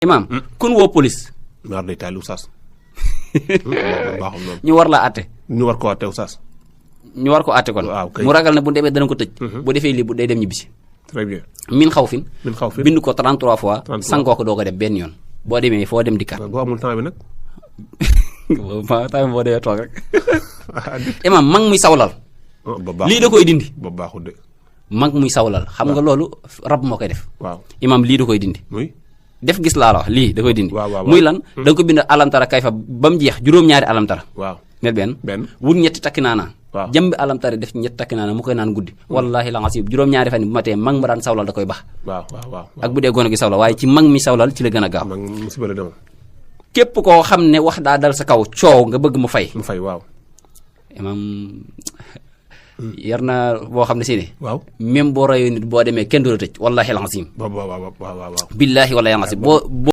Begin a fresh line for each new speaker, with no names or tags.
imaam kun woo police
maar day taal oustaz baaxul noonu
ñu war la àtte
ñu war ko àtte oustaz
ñu war ko àtte kon
waaw kay
mu ragal ne bu demee dana ko tëj bu defee lii bu day dem ñibbisi
très bien
min xaw fin
min xaw fi
bind ko 33 fois
33.
sangoo ko doo ko def benn yoon boo demee foo dem dikkaat
boo amul temps bi nag
tamit boo demee toog rek imaam mag muy sawlal
ba baaxul
lii da koy dindi
ba baaxul de
mag muy sawlal xam nga loolu rab moo koy def
waaw
imaam lii da koy dindi
muy
def gis laa la wax lii da koy dindi
waaw, waaw,
muy lan da nga ko bind alamtara kay fa ba mu jeex juróom-ñaari alamtara
waaw
mel benn
benn
wut ñetti takki naana
waaw.
jëmbi alamtara def ñetti takki naana mu koy naan guddi wallahi la nga si juróom-ñaari fan bu matee mag ma daan sawlal da koy bax
waaw waaw waaw
ak bu dee gone gi sawlal waaye ci mag mi sawlal ci la gën a gaaw
mag musiba la demoon
képp koo xam ne wax daa dal sa kaw coow nga bëgg mu fay
mu fay waaw
imam yar na boo xam ne si ne
waaw
même boo rayoo nit boo demee kenn du la tëj wallahi la nga sim
waaw waaw waaw waaw
billahi wallahi la nga sim boo